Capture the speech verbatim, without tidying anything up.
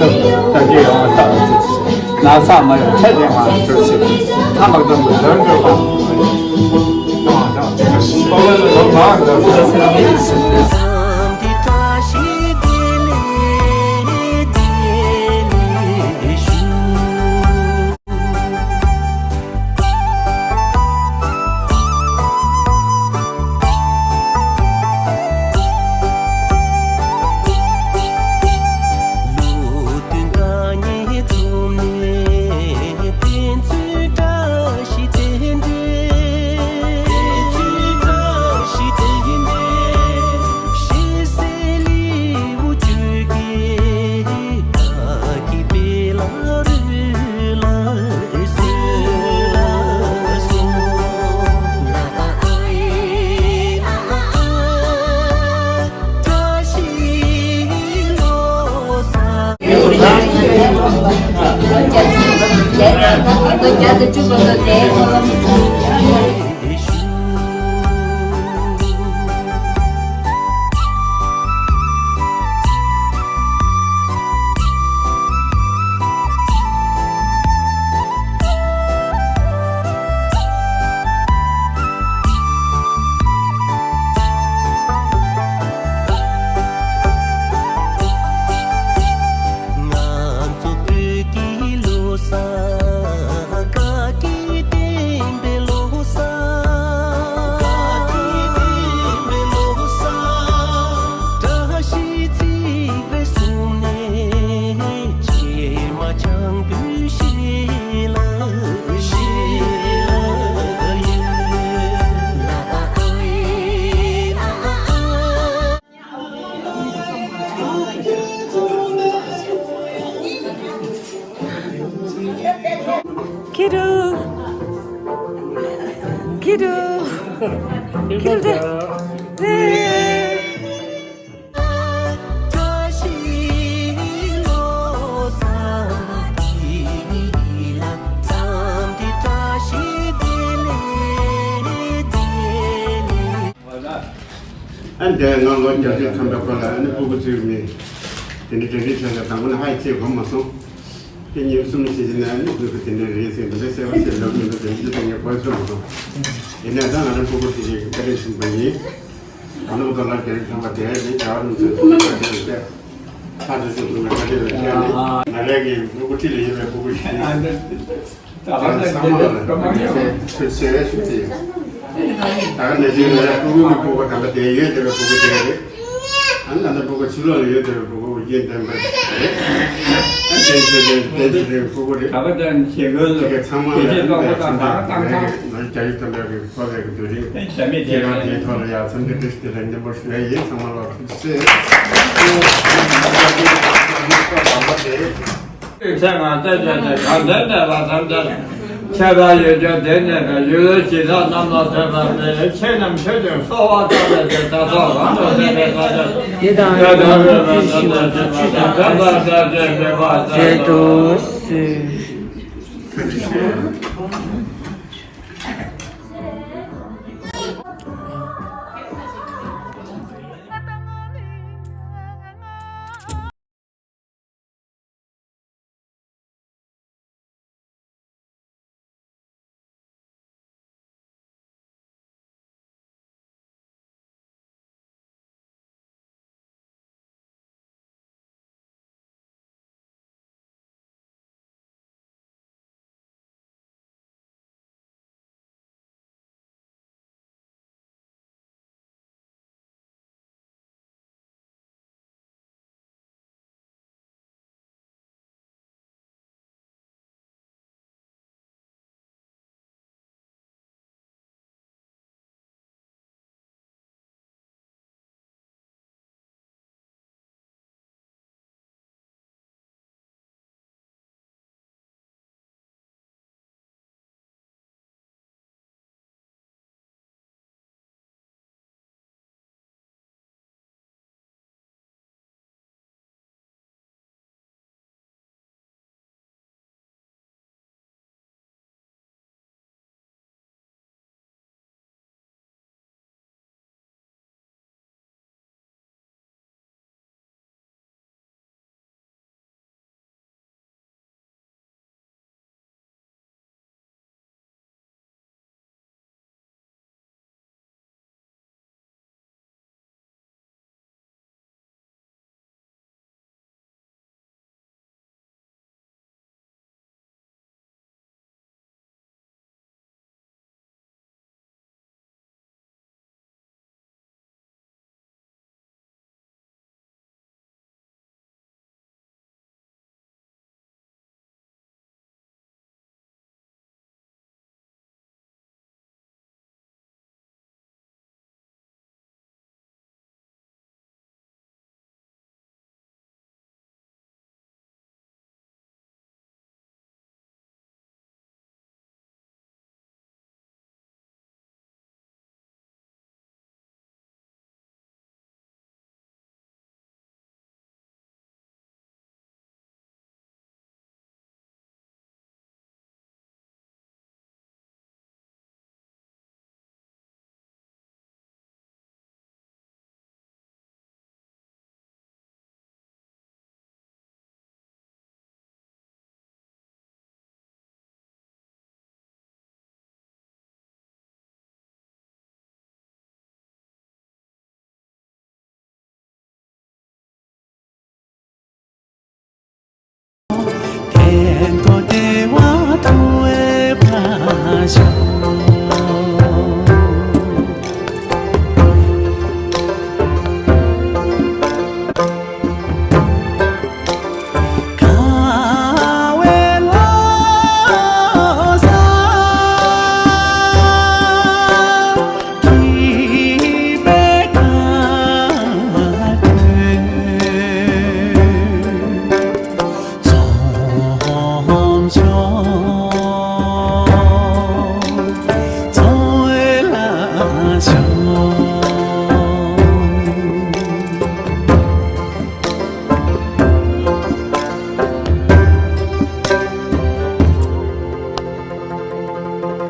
ད་གི་ཡང་ད་ན་ཚ་མ་ཡོང་ཚེ་དེ་མ་གྲོལ་ཚེ་ཐ་མ་དང་དོན་གྲུབ་པ། ཁྱེད་རུ། ཁྱེད་རུ། ཁྱེད་རུ་དེ། ཨ་འདས་ང་ལོ་བརྒྱད་ཅུ་ཐམ་པའི་སྐོར་ལ་ཨ་ནི་སྤུ་གུ་བཙུགས་མི་དེ་འདྲ་དེ་འདྲའི་ཆ་ལ་དང་པོ་ནས་ཧ་ཡི་ཅེས་གོ་མ་སོང་། དེ་ཉིན་གསུམ་ཕྱིན་ནས་ཨ་ནི་སྤུ་གུ་དེ་འདྲ་རེད་ཟེར་འདི་འདྲ་གསལ་པོ་ཞིག་ལབ་མི་འདུག་དེ་འདྲ་དེ་ངས་གོ་ཚོད་མ་སོང་། ཡིན་ནའི་ད་ང་རང་སྤུ་གུ་དེ་ཞིག་བཀའ་དྲིན་ཆེན་པོ་ཡིན། ཨ་ནུ་ཏོ་ལ་དེ་རིང་ཐམ་པ་དེ་ནི་རྒྱ་གར་མི་ཚོས་བཀའ་དྲིན་ཆེན་པོ་ཡིན། ཁ་དེ་ཚོས་བཀའ་དྲིན་ཆེན་པོ་ཡིན། ང་རང་གི་སྤུ་གུ་ཁྲིད་ལ་ཡོད་པའི་སྤུ་གུ་ཞིག་ཡིན། ཚང་མ་ལ་ཆེ་ཆེ་ཞུ་གི་ཡོད། ད་ག་ནང་བཞིན་ང་ལ་ཕྲུ་གུ་གི་ཕྲུ་གུ་དམ་པ་དེ་ཡོད་བསྡད་པའི་ཕྲུ་གུ་དེ་རེད། ཨ་ནི་ད་ལྟ་ཕྲུ་གུ་ཕྱི་ལོགས་ལ་ཡོད་བསྡད་པའི་ཕྲུ་གུ་དབུ་རྒྱན་ལྡན་པ་རེད། ཨ་དེ་ཚོ་དེ་དེ་ཚོ་དེ་ཕྲུ་གུ་རེད། ད་ག་དང་ཞེ་གོལ་དེ་ག་ཚང་མ་ལ་ཨ་ནི་ད་ཚང་མ་ང་རྒྱ་ཡིག་དམ་པའི་གི་འཁོར་བའི་གི་དུས་རིང་ཁྱེད་རང་དེའི་ཐོག་ལ་ཡ་འཚམས་འདྲི་བཀྲ་ཤིས་བདེ་ལེགས་མཉམ་པོ་ཞུ་ཡ་ཡིན། ཚང་མ་ལ་ཐུགས་རྗེ་ཆེ། ཚེ་ང་བརྩེ་ཆེ་ཆེ་གང་དོན་མེད་པ་ཐམས་ཅད་ཁྱད་པར་ཡོད་ཀྱང་དེ་གནས་པའི་ཡུལ་ལུང་ཇི་ལྟར་རྣམ་པར་འཐོམས་པ་མེད། ཆོས་རྣམས་ཆོས་ཅན་གསོལ་བ་བཏབ་པའི་ཚེ། བདག་སོགས་རང་དུ་གནས་པའི་ཐམས་ཅད་ཡི་དམ་ཡུལ་ལུང་ཇི་ཞིག་ཏུ་ཆོས་དང་ཕན་པ་ཐམས་ཅད་འབྱུང་བར་མཛད་དུ་གསོལ།